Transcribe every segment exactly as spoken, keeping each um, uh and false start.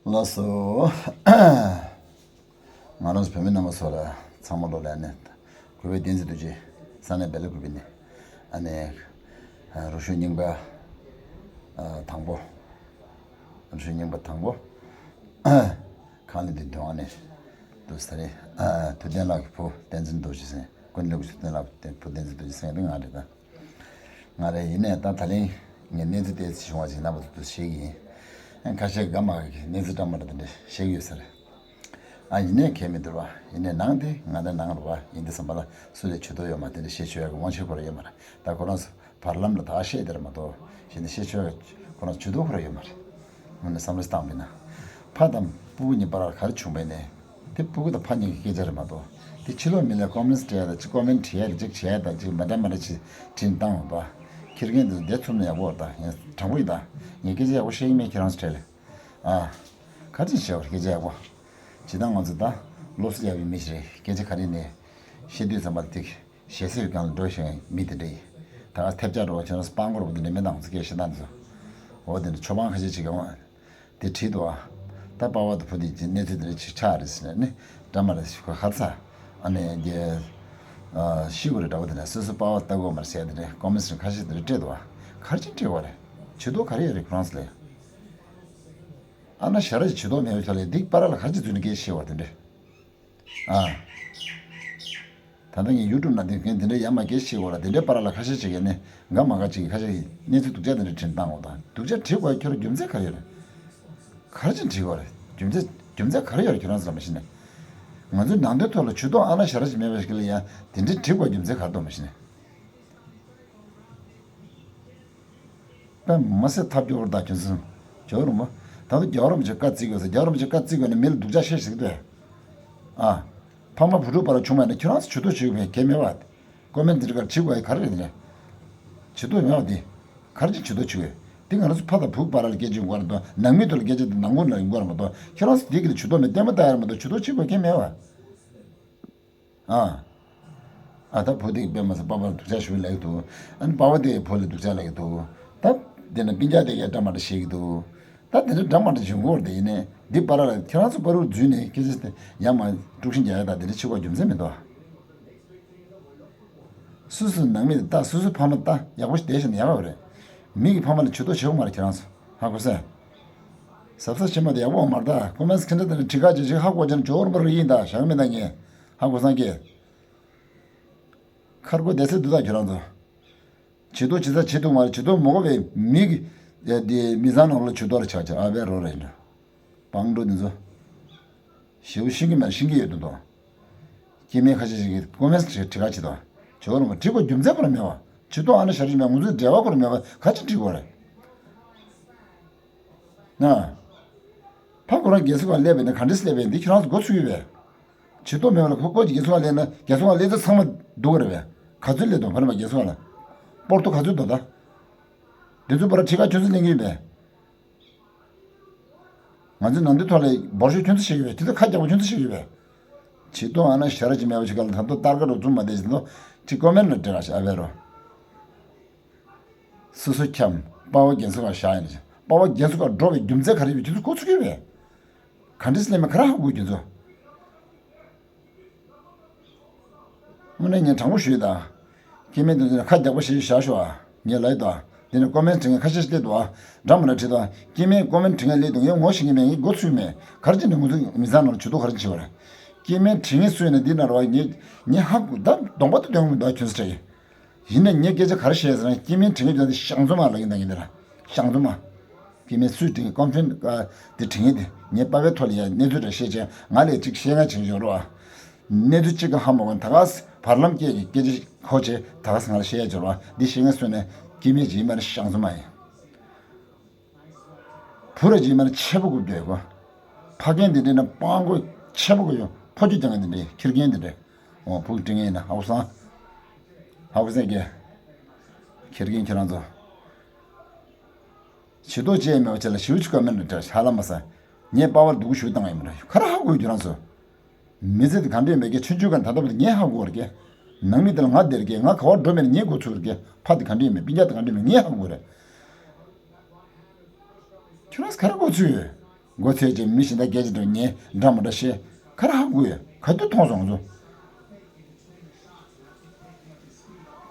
ལགས་སོ། ང་རང་ཚོ་བོད་མི་རྣམ་པ་ཚོ་ལ་ཚང་མ་ལོ་ལ་ནས་གུས་པའི་བསྟན་འཛིན་རྡོ་རྗེ་ས་གནས་སྦེལ་ཀོབ་ནས་ཨ་ནས་རུ་ཤོད་རྙིང་པ་དང་པོ། རུ་ཤོད་རྙིང་པ་དང་པོ་ཁང་ལས་འདི་དོན་ཨ་ནས་དུ་ས་རེ་ཐུབ་བསྟན་ལགས་ཀྱི་བུ་བསྟན་འཛིན་རྡོ་རྗེ་སེང་ཀུན་ལེགས་ཀྱི་ཐུབ་བསྟན་ལགས་ཀྱི་བུ་བསྟན་འཛིན་རྡོ་རྗེ་སེང་གེ་ང་རེད་ད། ང་རེ་ཡིན་ནས་ད་ད་ལན་ངས་གནས་ཚུལ་དེ་བྱུང་བ་ཞིག་ལ་བར་དུ་ཤེས་ཀྱི་ཡིན། ཁ་ཤས་དགའ་མ་གི་གནས་ཚུལ་འདྲ་མ་འདྲ་དེ་འདྲ་བཤད་ཀྱི་ཡོད་ས་རེད། ཨ་ཡིན་ནས་ཁས་མི་འདུག་བ། ཡིན་ནས་ནང་དེ་ང་ད་ནང་རུ་བ་ཡིན་དེ་བསམ་པ་ལ་སུ་ལས་ཇུས་གཏོགས་ཡོད་མ་དེ་འདྲ་བཤད་ཆོག་ཡག་གི་དབང་ཆ་ཁོ་ར་ཡོད་མ་རེད། ད་ཁོ་རང་ཚོ་བར་ལམ་ལ་ད་བཤད་དེ་རེད་མ་གཏོགས་གཞན་དེ་བཤད་ཆོག་ཡག་ཁོ་རང་ཇུས་གཏོགས་ཁོ་ར་ཡོད་མ་རེད། ངོས་ནས་བསམ་བློ་བཏང་བས་ན། ཕ་དང་སྤུ་གུ་གཉིས་བར་ལ་ག་རེ་བྱུང་བས་ནས། དེ་སྤུ་གུ་དང་ཕ་གཉིས་ཀྱི་སྐད་ཆ་རེད་མ་གཏོགས། དེ་ཕྱི་ལོགས་མི་ལ་ཀོ་མེན་སི་བྲིས་ཡ་དང་ཅིག་ཀོ་མེན་བྲིས་ཡ་དང་ཅིག་བྱས་ཡ་དང་ཅིག་མ་འདྲ་མ་འདྲ་ཅིག་བྲིས་བཏང་འོང་དོ། ཁྱེད་རྒན་དེ་བསྡད་ཐུབ་ན་ཡག་པོ་རེད་ད། ངས་དྲང་པོ་ཡིན་ད། ངས་སྐད་ཆ་ཡག་པོ་བཤད་ཀྱི་མེད་ཁྱེད་རང་ཚོ་གྲས་ལ། ཨ། ག་ཅིག་བཤད་པར་སྐད་ཆ་ཡག་པོ། ཇི་ལྟར་ང་ཚོ་ད་སློབ་གསོ་ཡག་པའི་མི་ཞིག་རེད། སྐད་ཆ་ག་རེ་ནས་བཤད་དུས་ཙམ་པ་དེ་ཞེ་སའི་སྒང་ལ་འགྲོ་ཞིང་མི་དེ་འདྲ་ཡིན། ད་ག་ཐེབས་ཆག་འགྲོ་བ་ཁྱེད་རང་ཚོ་སྤང་གོར་བུ་དེ་འདྲ་མེད་དང་ཚོ་སྐད་བཤད་སྟངས་དེ་ཚོ། འོ་དེ་འདྲ་ཆོས་པང་ཁ་ཤས་ཅིག་གི་འོང་། དེ་བྲིས་འདུག་ཨ། ད་པ་ཝ་དང་བུ་དེ་གཉིས་གནས་ཚུལ་དེ་འདྲ་ཅིག་ཆགས་རེད་ཟེར་ནས་ནི་འདྲ་མ་རེད་ཁོ་གར་ཚ། ཨ་ནི་རྒྱལ། ཤི་བོ་རེད་འདྲ་བོ་དེ་འདྲ་སོ་སོ་པ་ཝ་ལྟ་དགོས་མ་རེད་ཟེར་དེ་འདྲ་ཀོ་མེན་སི་ཁ་ཤས་དེ་འདྲ་སྤྲད་འདུག་ཨ། གར་ཅིག་བྲིས་བ་རེད། ཇུས་གཏོགས་ག་རེ་ཡོད་རེད་ཁོ་རང་ཚོ་ལ། ཨ་ན་ཞ་ར་ཅིག་ཇུས་གཏོགས་མེད་པའི་ཆ་ལས་འདི་པ་ར་ལ་གར་ཅིག་འཛུལ་ནས་སྐད་ཤི་བ་དེ་འདྲ། ཨ། ད་ལྟ་ངས་ཡུ་ཊུབ་ནང་དེ་ངས་འདི་འདྲའི་ཡ་མ་སྐད་ཤེས་གོ་ལ་དེ་འདྲའི་པ་ར་ལ་ཁ་ཤས་ཅིག་ཡ་ནི་འགའ་མ་འགའ་ཅིག་གིས་ཁ་ཤས་ཀྱིས་གནས་ཚུལ་སྡུག་ཅག་དེ་འདྲ་དྲན་བཏང་འོ་ད་སྡུག་ཅག་བྲིས་དགོས་ཁྱོད་རྒྱུ་མཚན་ག་རེ་ཡོད་རེད། ག་རེ་ཅིག་བྲིས་དགོས་རེད། རྒྱུ་མཚན་རྒྱུ་མཚན་ག་རེ་ཡོད་རེད་ཁྱོད་རང་ཚོ་ལ་མ་ཤེས་ནས། ང་ཚོའི་ནང་དོན་ཐོག་ལ་ཇུས་གཏོགས་ཨ་ན་ཞ་ར་ཅིག་མེད་པ་ཞིག་ལ་ཡ་དེ་འདྲའི་བྲིས་དགོས་རྒྱུ་མཚན་ག་རེ་འདུག་མ་ཤེས་ནས། དཔེ་མི་སྲིད་ཐབས་སྐྱོ་བོར་བདག་ཁྱོད་ཚོ། ཇོ་རུ་མོ། ད་དུང་རྒྱལ་བ་རིན་པོ་ཆེ་བཀའ་བརྩི་དགོས་ཟེར་རྒྱལ་བ་རིན་པོ་ཆེ་བཀའ་བརྩི་དགོས་ནས་མི་ལ་སྡུག་ཅག་བཤད་ཟེར་གི་འདུག་ཨ། ཕ་མ་བུ་ཕྲུག་བར་བྱུང་བ་ནི་ཁྱོད་རང་ཚོ་ཇུས་གཏོགས་བྱེད་དགོས་གལ་མེད་པ། ཀོ་མེན་འདི་འདྲ་གར་བྲིས་དགོས་ཡ་ག་རེ་རེད་དེ། ཇུས་གཏོགས་མེད་པ་དེ། ག་རེ་ཅིག་ཇུས་གཏོགས་བྱེད་དགོས། དེ་ང་རང་ཚོ་ཕ་དང་བུ་བར་ལ་སྐད་ཆ་ཡོང་གི་རེད་མ་གཏོགས་ནང་མི་ཐོག་ལ་སྐད་ཆ་དེ་ནང་ཁུལ་ལ་ཡོང་གི་རེད་མ་གཏོགས་ཁྱོད་རང་ཚོ་དེ་གི་ལ་ཇུས་གཏོགས་མེད་ལྟད་མོ་ལྟ་ཡ་རེད་མ་གཏོགས་ཇུས་གཏོགས་བྱེད་དགོས་གལ་མེད་པ། ཨ། ཨ་ད་བུ་དེ་གི་དཔེ་མ་སྲིད་པ་ཕར་སྡུག་ཅག་ཞུ་ལབ་ཀྱི་འདུག་ཨ་ནི་པ་ཕ་དེ་གི་བུ་ལ་སྡུག་ཅག་ལབ་ཀྱི་འདུག་ད་དེ་ནས་སྤུན་ཀྱག་དེ་གས་འདྲ་མ་འདྲ་བཤད་ཀྱི་འདུག་ད་དེ་འདྲ་འདྲ་མ་འདྲ་བྱུང་གི་ཡོད་རེད་དེ། ཡིན་ནའི་འདི་པ་ར་ལ་ཁྱེད་རང་ཚོ་པ་རུ་འཛུལ་ནས་སྐད་ཆ་དེ་ཡ་མ་དཀྲུག་ཤིང་རྒྱག་ཡ་ད་དེ་འདྲ་བྱེད་དགོས་རྒྱུ་མཚན་མི་འདུག་སུ་སུ་ནང་མི་དེ་ལྟ་སུ་སུ་ཕ་མ་ལྟ་ཡག་པོ་ཞིག་བསྡད་བཞག་ན་ཡག་པ་རེད། མི་གི་ཕ་མ་ལ་ཇུས་གཏོགས་བྱེད་དགོས་མ་རེད་ཁྱེད་རང་ཚོ་ཧ་གོ་སོང་། གཟབ་གཟབ་བྱེད་མ་དེ་ཡག་པོ་མ་རེད་ད། ཁོ་མོས་ཁྱེད་འདྲ་དེ་འདྲ་གྲི་ཁ་རྗེས་ཅིག་ཧ་གོ་བྱས་ན་ཇོ་རུ་མ་རུ་ཡིན་ད་བཞག་མི་ད་ངས་ཧ་གོ་སོང་གི་ཁར་གོ་བསྡད་ཚད་འདུག་ད་ཁྱོད་རང་ཚོ། ཇུས་གཏོགས་ཇི་ལྟར་བྱེད་ཐུབ་མ་རེད། ཇུས་གཏོགས་མ་དགོས་པའི་མི་གི་ཡ་དེ་མི་ཚང་ནང་ལ་ཇུས་གཏོགས་རེ་ཆགས་ཆགས་ཨ་བའི་རོ་རེད་འདྲ། སྤང་འགྲོ་འདི་ཚོ། ཞེ་པོ་ཤེས་ཀྱི་མེད་ཤེས་ཀྱི་ཡོད་དུ་འདུག་སྐྱེ་དམན་ཁ་ཤས་ཤིག་གིས་ཀོ་མེན་སི་བྲིས་ཁ་ཆེ་དོ། ཇོ་རུ་མ་བྲིས་དགོས་རྒྱུ་མཚན་ཁོ་ར་མེད་པ། ཇུས་གཏོགས་ཨ་ན་ཞ་རི་མེད་ང་ཚོའི་འབྲེལ་བ་ཁོ་ར་མེད་པ་ག་ཅི་བྲིས་དགོས་རེད། ན། ཕ་ཁོ་རང་རྒྱལ་སྲིད་སྒང་སླེབས་པས་ན་ག་འདྲས་སླེབས་པས་འདི་ཁྱོད་རང་ཚོ་མགོ་ཚོས་ཀྱི་བས། ཇུས་གཏོགས་མེད་པ་ལ་ཁོ་ཁོ་ཀྱི་རྒྱལ་སྲིད་སྒང་སླེབས་ན་རྒྱལ་སྲིད་སྒང་སླེབས་ཚེ་ཚང་མ་སྡུག་ག་རེད་བས། ག་ཚོད་སླེབས་འདུག་ཕ་རི་མ་རྒྱལ་སྲིད་སྒང་ལ། སྤོར་ཏོ་ག་ཚོད་འདུག་ད། འདི་ཚོ་པར་ཁྲི་ཁ་ཁྱོད་ཚོ་གླེང་གི་ཡོད་པས། ང་ཚོའི་ནང་དོན་ཐོག་ལ་འབོར་ཤོག་ཁྱོད་ཚོ་བྱེད་ཀྱི་ཡོད་པས་དེ་ཚོ་ཁ་རྒྱག་པ་ཁྱོད་ཚོ་བྱེད་ཀྱི་ཡོད་པས། ཇུས་གཏོགས་ཨ་ན་ཞ་ར་ཅིག་མེད་པ་ཞིག་ག་ལ་ད་དོ་ལྟར་ཀ་རོ་བཙུན་མ་བསྡད་ཅིག་ད་དོ་ཅིག་ཀོ་མེན་ལ་འབྲེལ་བ་ཞིག་ཨ་བས་རོ། སོ་སོ་འཁྱམ། པ་ཕ་རྒན་གསོ་ཁང་བཞག་ཡིན་ཞིང་པ་ཕ་རྒན་གསོ་ཁང་འགྲོ་བའི་རྒྱུ་མཚན་ག་རེ་ཡོད་པའི་དུས་ཚོད་ཁོ་ཚོ་གིས་བས། ག་འདྲས་སླེབས་མེད་ག་རེ་ཧ་གོ་རྒྱུ་ཚོ། དངོས་གནས་ངས་དྲང་པོ་ཞུས་ད། སྐྱེ་དམན་དེ་ཚོ་ཁ་རྒྱག་པ་ཞིག་བཞག་ཤོག་ཨ། ངས་ལབ་ཡོད་ད། འདི་ནས་ཀོ་མེན་བྲིས་མཁན་ཁ་ཤས་ཤིག་སླེབས་འདུག་ཨ། འདྲ་མི་འདྲ་བྲིས་འདུག་ཨ། སྐྱེ་དམན་ཀོ་མེན་བྲིས་མཁན་སླེབས་འདུག་ངས་ངོ་ཤེས་ཀྱི་མེད་ངས་མགོ་ཚོས་མེད། ག་རེ་བྱས་ནས་ང་ཚོ་མི་ཚང་ནང་ལ་ཇུས་གཏོགས་ག་རེ་བྱེད་པ་རེད། སྐྱེ་དམན་བྲིས་མཁན་སུ་ཡིན་ན་འདི་ན་ར་བ་ངས་ངས་ཧ་གོ་ད་གདོང་པ་དང་སྟོན་གི་མི་འདུག་ཨ་ཁྱོད་ཚོ་ཁྲིད་ཀྱི། ཡིན་ནའི་ངས་སྐད་ཆ་ག་རེ་བཤད་ཟེར་ན་སྐྱེ་དམན་དྲི་ངན་དེ་ཤང་ཚོ་མ་ལ་ཡིན་ད་ཡིན་ད་ར། ཤང་ཚོ་མ། སྐྱེ་དམན་སུས་དྲི་ངན་ཀོན་ཕན་ཨ་དེ་དྲི་ངན་དེ་ངས་པ་ཕའི་ཐོག་ལ་ཡ་གནས་ཚུལ་རེ་བཤད་ཅན་ང་ལས་ཅིག་བཤད་ང་ཆེན་ཞོར་རོ་ཨ། གནས་ཚུལ་གཅིག་གི་ཧ་མ་གོ་ད་ག་ས་བར་ལམ་སྐད་ཀྱི་སྐད་ཆ་ཁོ་ཆེ་ད་ག་ས་ང་ལ་བཤད་ཡ་ཞོར་རོ་ཨ་འདི་བཤད་ང་སུ་ནས་སྐྱེ་དམན་ཅིག་ཡིན་མ་རེད་ཤང་ཚོ་མ་ཡིན། བུ་ར་ཇི་མ་ཆེ་པོ་དགོས་དགོས་གོ། ཕ་རྒན་འདི་འདྲ་ན་སྤང་གོ་ཆེ་པོ་གོ་ཡོང་ཕོ་ཁྱོད་ཀྱང་འདི་འདྲ་ཁྱེར་རྒན་འདི་འདྲ། འོ་བུ་དྲི་ངན་ཡིན་ན་ཧ་གོ་སང་། ཧ་གོ་སང་གི་ཁྱེར་རྒན་ཁྱེད་རང་ཚོ། ཇུས་གཏོགས་བྱས་མེད་པ་ཆེ་ལ་ཞིའུ་ཆུ་ཀ་མེན་ན་འདྲ་ཧ་ལ་མ་ས། ངས་པ་ཕར་སྡུག་གུ་ཞུ་བཏང་ཡིན་མ་རེད་ག་ར་ཧ་གོ་ཡོད་ཁྱེད་རང་ཚོ། མི་ཚེ་འདི་ག་འདྲས་མེད་ཀྱི་ཆུང་ཆུང་ག་ད་ལྟ་བུ་ངས་ཧ་གོ་བར་གྱི། ནང་མི་དེ་ལ་ང་བསྡད་རྒྱལ་ང་ག་བར་འགྲོ་མེད་ངས་འགོ་ཚུགས་རྒྱལ་ཕ་དེ་ག་འདྲས་མེད་སྤུན་ཀྱག་དེ་ག་འདྲས་མེད་ངས་ཧ་གོ་རེད། ཁྱོད་རང་ག་རེ་འགོ་ཚུགས་ཡོད། མགོ་ཚོས་ཀྱི་མི་གཞན་དག་སྐད་ཆ་འདྲ་ཉན་འདྲ་མ་འདྲ་བཤད་ག་རེ་ཧ་གོ་ཡོད། ག་དུས་མཐོང་སོང་ང་ཚོ།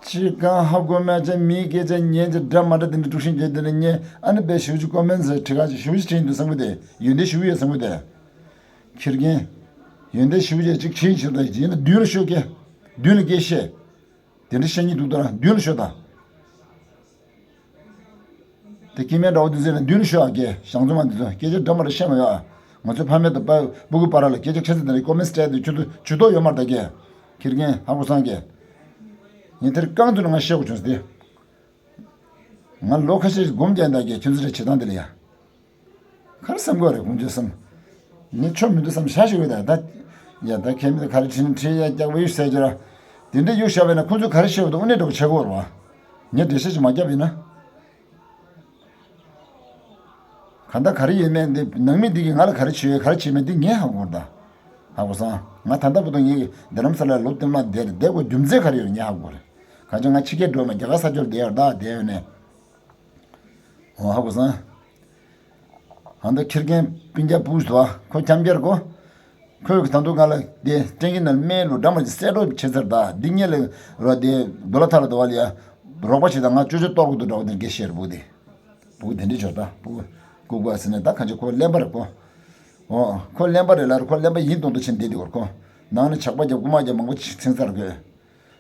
ཅི་གང་ཧ་གོ་མ་བྱས་མིའི་སྐད་ཆ་ཉན་གྱི་འདྲ་མ་འདྲ་དེ་འདྲ་དཀྲུག་ཤིང་རྒྱག་དེ་ནས་ཉན། ཨ་ནི་དཔེ་ཞེ་པོ་ཅིག་ཀོ་མེན་ཊི་བྲིས་ག་ཅིག་ཞེ་པོ་ཅིག་བྲིས་འདུག་བསམ་གི་དེ། ཡོན་ཏན་ཞེ་པོ་ཡོད་བསམ་གི་དེ། ཁྱི་རྒན། ཡོན་ཏན་ཞེ་པོ་ཅིག་ཅིག་བྲིས་ཤིག་ད་ཡིན་ན་མདུན་ལ་ཤོག་གེ། མདུན་ལ་སྐད་བཤད། དེ་འདྲ་བཤད་སྙིང་འདུག་ད་ར་མདུན་ལ་ཤོག་ད། དེ་སྐྱེ་དམན་འདྲ་བོ་འདི་ཟེར་ནས་མདུན་ལ་ཤོག་ཨ་ཀྱེ་ཞང་ཚོ་མ་འདི་ཚོ་སྐད་ཆ་འདྲ་མ་འདྲ་བཤད་མ་ཡོང་ཨ། ང་ཚོའི་ཕ་མེས་དང་པ་སྤུ་གུ་བར་ལ་སྐད་ཆ་ཁ་ཚིག་དེ་འདྲ་ཀོ་མེན་ཊི་སྤྲད་དུས་ཁྱོད་ཚོ་ཇུས་གཏོགས་ཡོད་མ་རེད་ད་ཀྱེ། ཁྱི་རྒན་ཧ་གོ་སོང་ཀྱེ། ངས་དེར་རྐང་དུ་ནས་ང་བཤད་དགོས་བྱུང་སྟེ། ང་ལོ་ཁ་ཤས་སྒོམ་རྒྱག་ད་ཀྱེ་ཁྱོད་ཚོ་རེ་བྱེད་སྟངས་དེ་ལ་ཡ། ག་རེ་བསམ་དགོས་རེད་ཀུན་སྤྱོད་བསམ། ངས་ཆོ་མི་འདུག་བསམ་བཞག་ཞིག་ཡོད་ད་ད། ཡ་ད་ཁྱེད་མི་ག་རེ་བྲིས་ནས་བྲིས་ཡ་རྒྱག་པ་ཡོད་ཟེར་གྱི་ར། དེ་འདྲ་ཡོད་བཞག་པས་ན་ཁོང་ཚོས་ག་རེ་བཤད་འོ་དོ་དངོས་གནས་འདྲ་བོ་བྱེད་དགོས་རེད་བ། ངས་འགྲེལ་བཤད་ཅིག་མ་བརྒྱབ་ཡིན་ན། ག་ད་ག་རེ་ཡོད་མེད་འདི་ནང་མི་འདི་གིས་ང་ལ་ག་རེ་བྱེད་ཡོད་ག་རེ་བྱེད་མེད་འདི་ངས་ཧ་གོ་རེད་ད། ཧ་གོ་སོང་། ང་ད་ལྟ་བར་དུ་ངས་རྡ་རམ་ས་ལར་ལོ་བསྟན་ལ་བསྡད་བསྡད་དགོས་རྒྱུ་མཚན་ག་རེ་ཡོད་ངས་ཧ་གོ་རེད། གང་ཅི་ང་ཕྱི་རྒྱལ་འགྲོ་མ་རྒྱ་གར་ས་ཆར་བསྡད་ཡོད་ད་བསྡད་ཡོད་ནས། འོ་ཧ་གོ་སོང་། ཨ་མདའ་ཁེར་རྐྱང་སྤུན་ཀྱག་སྤུ་གུ་ཁོ་འཁྱམ་རྒྱལ་གོ། ཁོས་ད་དུང་ང་ལ་དེ་སྤྲིན་གྱི་ནང་སྨན་ལུ་འདྲ་མ་ཅིག་གསལ་སྒྲོག་བྱེད་ཚར་ད་འདི་ཉིད་ལ་རོ་དེ་དུ་ལ་ཐ་ལ་དུ་བ་ལ་ཡ། རོགས་པ་ཞིག་དང་ང་ཅོ་ཅོ་གཏོར་གི་འདུག་འདྲ་བ་དེ་འགའ་ཤེས་རེད་བུ་དེ། བུ་དེ་འདྲི་ཆོག་ད་བུ། ཀུ་ཀུ་ཨ་སི་ནས་ད་གང་ཅི་ཁོ་གླེན་པ་རེད་ཁོ། འོ་ཁོ་གླེན་པ་རེད་ལར་ཁོ་གླེན་པ་ཡིན་མདོག་མདོག་བྱེད་འདི་འདི་བར་ཁོ། ནང་ནས་ཇག་པ་རྒྱབ་རྐུ་མ་རྒྱབ་མང་པོ་ཕྱིན་ཚར་དགོས།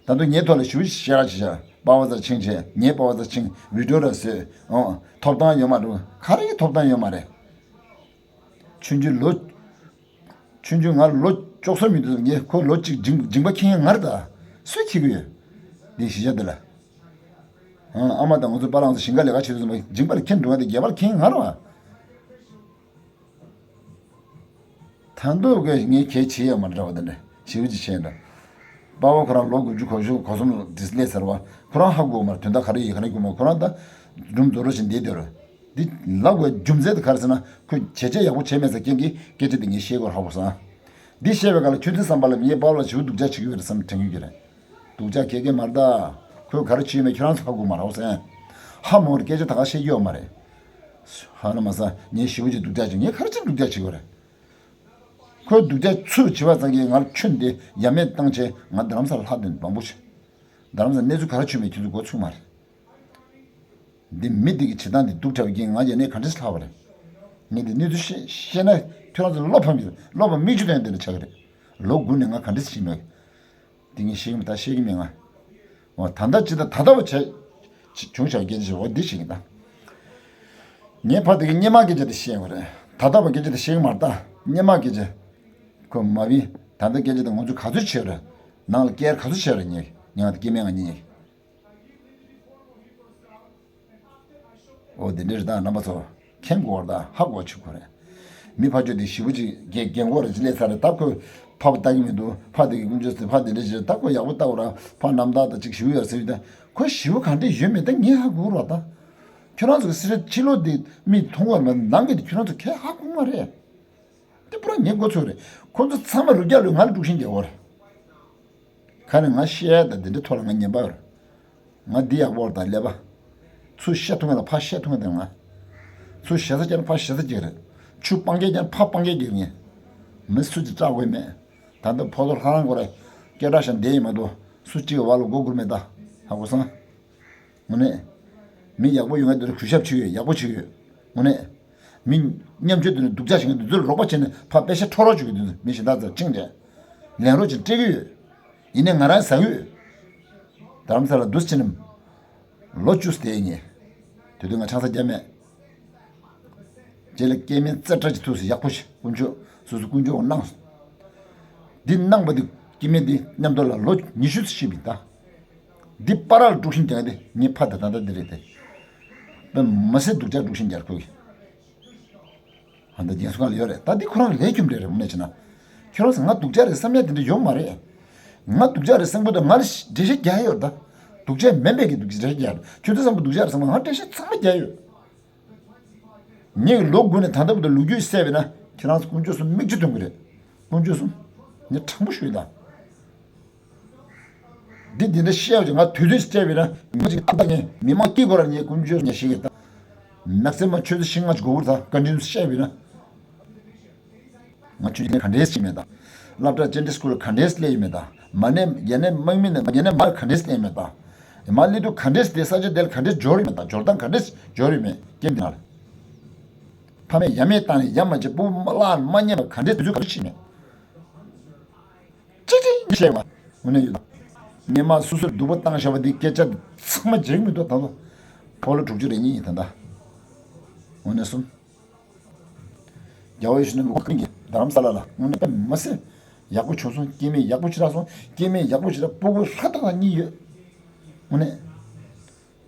ད་དུང་ངའི་ཐོག་ལ་ཞུ་ཤེས་ར་ཆེ་ཆ་པ་བ་ཙ་ཆིང་ཆེ་ངའི་པ་བ་ཙ་ཆིང་བི་ཌིའོ་ར་བཟོས་ཨོ་ཐོབ་ཐང་ཡོད་མ་རུང་ག་རེ་ཡི་ཐོབ་ཐང་ཡོད་མ་རེད། ཆུང་ཆུང་ལོ། ཆུང་ཆུང་ང་ལོ་བཅུ་གསུམ་མི་འདུག་ངས་ཁོ་ལོ་གཅིག་འཇིང་འཇིང་པ་ཁྱེད་ང་རེད་ད། སུས་ཁྱེད་གི་ཡོད། འདི་གཞིས་ཆགས་འདི་ལ། ཨ་མ་དང་ང་ཚོ་པ་ལང་ཚོ་ཞིང་ཁ་ལས་ཀ་བྱེད་དུས་ཙམ་པ་འཇིང་པ་ལ་ཁྱེད་འགྲོ་བ་དེ་རྒྱལ་བ་ལ་ཁྱེད་ང་རེད་བ། ད་འདུག་གས་ངས་གལ་ཆེ་ཡ་མ་འདྲ་བ་དེ་འདྲ་ཞེ་པོ་ཅིག་བྱས་འདྲ། དཔའ་བོ་ཁོ་རང་ལོ་དགུ་བཅུ་གོ་བཅུ་གོ་གསུམ་ལ་འདི་སླེབས་ཚར་བ་ཁོ་རང་ཧ་གོ་མ་རེད་དོན་དག་ག་རེ་ཡིན་ག་རེ་གོ་མ་ཁོ་རང་ད་སྒྲུང་རྡོ་རོ་བཞིན་བསྡད་དེ་རེད། འདི་ལབ་དགོས་རྒྱུ་མཚན་དེ་ག་རེ་ཟེར་ན་ཁོས་བྱས་རྗེས་ཡག་པོ་བྱས་མེད་ས་རྐྱེན་གྱིས་སྐད་ཆ་འདི་ངས་བཤད་དགོས་ཧ་གོ་སོང་། འདི་བཤད་པའི་སྐབས་ལ་ཁྱོད་ཚོའི་བསམ་པ་ལ་ངས་དཔའ་བོ་ལ་ཞེ་པོ་སྡུག་ཅག་བྱེད་ཀྱི་ཡོད་རེད་བསམ་དྲན་གྱི་ཡོད་རེད། སྡུག་ཅག་གེ་གེ་མ་རེད་ད། ཁོས་ག་རེ་བྱས་ཡོད་མེད་ཁྱོད་རང་ཚོ་ཧ་གོ་མ་རེད་ཟེར། ཧ་མ་གོ་རེད་སྐད་ཆ་ད་ག་བཤད་ཀྱི་ཡོད་མ་རེད། ཧ་ན་མ་ས་ངས་ཞེ་པོ་ཅིག་སྡུག་ཅག་བྱས་ངས་ག་རེ་བྱས་སྡུག་ཅག་བྱེད་ཀྱི་ཡོད་རེད། ཁོས་སྡུག་ཅག་ཚུར་བྱས་པ་ཙང་གིས་ང་ལ་ཁྱོན་འདི་ཡ་མེད་བཏང་བྱས་ང་རྡ་རམ་ས་ལ་ལྷག་དོན་མང་པོ་བྱས། རྡ་རམ་ས་གནས་ཚུལ་ག་རེ་བྱུང་མེད་ཁྱོད་ཚོ་མགོ་ཚོས་མ་རེད། འདི་མི་འདི་གི་བྱེད་སྟངས་འདི་སྡུག་དྲགས་པའི་རྐྱེན་ང་ཡ་ནས་ག་འདྲས་ལྷག་པ་རེད། ངས་འདི་གནས་ཚུལ་ཤེས་ཤེས་ན་ཁྱོད་རང་ཚོ་བློ་ཕམ་གྱི་བློ་ཕམ་མིག་ཆུ་ཐོན་འདི་ལ་ཆགས་ཀྱི་རེད། ལོ་དགུ་ནས་ང་ག་འདྲས་ཤེས་མེད། འདི་ངས་ཤེས་ཀྱི་མེད་ད་ཤེས་ཀྱི་མེད་ང་། འོ་ད་ལྟ་ཇི་ལྟར་ད་ལྟ་བ་བྱས། བྱུང་བཞག་སྐད་ཆ་ཞིག་འོ་འདི་ཤེས་ཀྱི་ད། ངས་ཕ་དེ་གི་སྔོན་མ་སྐད་ཆ་དེ་ཤེས་དགོས་རེད། ད་ལྟ་བ་སྐད་ཆ་དེ་ཤེས་ཀྱི་མ་རེད་ད། སྔོན་མ་སྐད་ཆ། ཁོ་མ་བི་ད་ལྟ་སྐད་ཆ་དེ་ང་ཚོ་ག་ཚོད་བྱས་རེད། ནང་ལ་སྐྱེལ་ག་ཚོད་བྱས་རེད་ཉེ་ཉེ་ང་དེ་སྐྱེ་དམན་ང་གཉིས་ཉེ། འོ་དེ་འདྲ་རེད་ད་རྣམ་པ་ཚོ། མཁྱེན་དགོས་རེད་ད་ཧ་གོ་ཆུ་གོ་རེད། མི་ཕ་ཆོས་དེ་ཞི་བོ་ཅིག་རྒན་རྒན་གོག་རེ་ཅིག་སླེབས་ཚར་རེད་ད་ཁོས་ཕ་བུ་ལྟ་གི་མི་འདུག་ཕ་དེ་གི་ཀུན་སྤྱོད་ཟེར་ཕ་དེ་འདྲ་ཅིག་རེད་ད་ཁོ་ཡག་པོ་ལྟ་གོ་ར་ཕ་རྣམ་དག་དང་ཅིག་ཞི་བོ་ཡོད་ཟེར་ཡོད་ད་ཁོ་ཞི་བོ་ག་འདྲ་ཡོད་མེད་ད་ངས་ཧ་གོ་རོགས་ད། ཁྱོད་རང་ཚོ་གི་སི་རེད་ཕྱི་ལོགས་དེ་མི་མཐོང་བར་མ་ནང་གི་དེ་ཁྱོད་རང་ཚོ་གས་ཧ་གོ་མ་རེད། དེ་པུ་ར་ངས་མགོ་ཚོས་རེད། ཁོ་ཚོ་ཚང་མ་རུ་རྒྱག་ལོས་ང་ལ་དཀྲུག་ཤིང་རྒྱག་གོ་རེད། ཁ་ནས་ང་བཤད་ཡ་དང་འདི་འདྲའི་ཐོག་ལ་ང་ཉན་པ་ཡོད་རེད། ང་འདི་ཡག་པོ་རེད་ད་ཀླད་པ། ཚུར་བཤད་ཐུབ་མཁན་ལ་ཕར་བཤད་ཐུབ་མཁན་དེ་ང་། ཚུར་ཞེ་ས་བརྒྱབ་ན་ཕར་ཞེ་ས་བརྒྱབ་རེད། ཆུ་སྤང་རྒྱག་བརྒྱབ་ན་ཕར་སྤང་རྒྱག་བརྒྱབ་ངས། མི་སུ་གཅིག་སྐྲག་དགོས་མེད། ད་ལྟ་ཕོ་ཐོ་ལྷ་རང་གོ་རེད། སྐད་གྲགས་ཤ་འདས་ཡིན་མ་གཏོགས་སུ་གཅིག་གི་བར་ལ་མགོ་སྒུར་མེད་ད། ཧ་གོ་སོང་། དངོས་གནས། མི་ཡག་པོ་ཡོང་ཡ་དེ་ལ་གུས་ཞབས་བྱེད་ཡོད་ཡག་པོ་བྱེད་ཡོད། དངོས་གནས། མི་ཉམ་ཆུང་དེ་ནི་སྡུག་ཅག་བྱེད་མཁན་དེ་ཚོ་ལ་རོགས་པ་བྱས་ནས་ཕར་པེ་ཤ་འཕྲོག་རོགས་བྱེད་ཀྱི་དེ་ཚོ་མི་གཞན་དག་ཚོ་ཅིང་འདྲ། ལེན་རོགས་བྱེད་སྤྲད་ཀྱི་ཡོད། ཡིན་ནའི་ང་རང་ཟ་གི་ཡོད། རྡ་རམ་ས་ལ་འདུག་སེ་བྱས་ནས། ལོ་བཅུ་ཙམ་བསྡད་ཡིན། དེ་དུས་ང་ཆང་ས་བརྒྱབ་མེད། རྗེས་ལ་སྐྱེ་དམན་རྩེ་གྲ་ཅིག་ཐུག་སོང་ཡག་པོ་ཞིག་དཀོན་མཆོག་སོ་སོ་དཀོན་མཆོག་གིས་གནང་སོང་། འདི་གནང་པ་འདི་སྐྱེ་དམན་འདི་མཉམ་དུ་ལ་ལོ་ཉི་ཤུ་ཙམ་ཤི་བ་ཡིན་ད། འདི་པ་ར་ལ་དཀྲུག་ཤིང་རྒྱག་འདི་ངའི་ཕ་དང་ད་ལྟ་འདི་རེད་དེ། དཔེ་མི་སྲིད་སྡུག་ཅག་དཀྲུག་ཤིང་རྒྱག་ཁོ་གི། ཨ་ད་རྒན་གསོ་ཁང་ལ་ཡོད་རེད་ད་འདི་ཁོ་རང་གི་ལས་རྒྱུ་འབྲས་རེད་དངོས་གནས་བྱས་ན། ཁྱོད་རང་ཚོ་ང་སྡུག་ཅག་རེད་བསམ་ཡ་དེ་འདྲ་ཡོད་མ་རེད། ང་སྡུག་ཅག་རེད་བསམ་གི་འདུག་ང་ལ་འགྲེལ་བཤད་རྒྱག་ཡོད་ད། སྡུག་ཅག་མིན་པའི་གི་སྡུག་ཅག་རྒྱག་ཁྱོད་ཚོ་བསམ་གི་སྡུག་ཅག་རེད་བསམ་གི་ང་འགྲེལ་བཤད་ཚང་མ་རྒྱག་ཡོད། ངས་ལོ་དགུ་ནས་ད་ལྟ་བར་དུ་ལོ་རྒྱུས་བསད་པས་ན་ཁྱེད་རང་ཚོ་དཀོན་མཆོག་གསུམ་མིག་ཆུ་འཐོན་གི་རེད། དཀོན་མཆོག་གསུམ། ངས་དྲང་པོ་ཞུ་ཡི་ད། འདི་འདི་འདྲ་བཤད་ཡོད་ཅིག་ང་དུས་ཚོད་ཅིག་བལྟས་པས་ན་མི་གཅིག་ཐབས་ད་ངས་མི་མང་སྐྱིད་གོ་ར་ངས་དཀོན་མཆོག་ངས་ཤེས་གི་ད། མེག་སི་མམ་ཆུ་ཚོད་བཞི་ལྔ་ཅིག་འགོར་གི་རེད་ད་བཀའ་དྲིན་བཤད་པས་ན། ང་ཆུང་ཆུང་ནས་ག་འདྲས་ཤེས་མེད་དང་། སློབ་གྲྭ་ཅན་ཌི་སི་ཀུལ་ག་འདྲས་སླེབས་ཡོད་མེད་དང་། མ་ནས་ཡ་ནས་དམག་མི་ནས་ཡ་ནས་མར་ག་འདྲས་སླེབས་མེད་དང་། མ་སླེབས་དུས་ག་འདྲས་དེ་ས་ཆ་དེར་ག་འདྲས་འབྱོར་ཡོད་མེད་དང་། འབྱོར་སྟངས་ག་འདྲས་འབྱོར་ཡོད་མེད་སྐྱེམས་དེ་ན་ལ། ཕ་མས་ཡ་མེད་བཏང་ནས་ཡ་མ་བྱེད་སྤུ་གུ་བརླག་མ་ཉན་པ་ག་འདྲས་དུས་ཚོད་ག་འདྲས་ཕྱིན་མེད། ཅི་ཅི་ནི་བཤད་པ། དངོས་གནས་ཡོད། ཉི་མ་སོ་སོར་སྡུག་པོ་བཏང་བཞག་པ་འདི་སྐད་ཆ་ཚང་མ་བརྗེད་མི་འདུག་ད་ལོ། ཕོ་ལོ་དྲུག་ཅུ་རེ་གཉིས་ཡིན་ད་ལྟ། དངོས་གནས་གསུམ། རྒྱལ་བ་ཡིད་བཞིན་ནོར་བུ་ཀུན་གྱི་རྡ་རམ་ས་ལ་ལ་དངོས་གནས་དཔེ་མ་སྲིད་ཡག་པོ་བྱུང་སོང་། སྐྱེ་དམན་ཡག་པོ་ཞེ་དྲག་སོང་། སྐྱེ་དམན་ཡག་པོ་ཞེ་དྲག་སྤུ་གུ་ཧྲ་ཏག་ཏག་གཉིས་ཡོད། དངོས་གནས།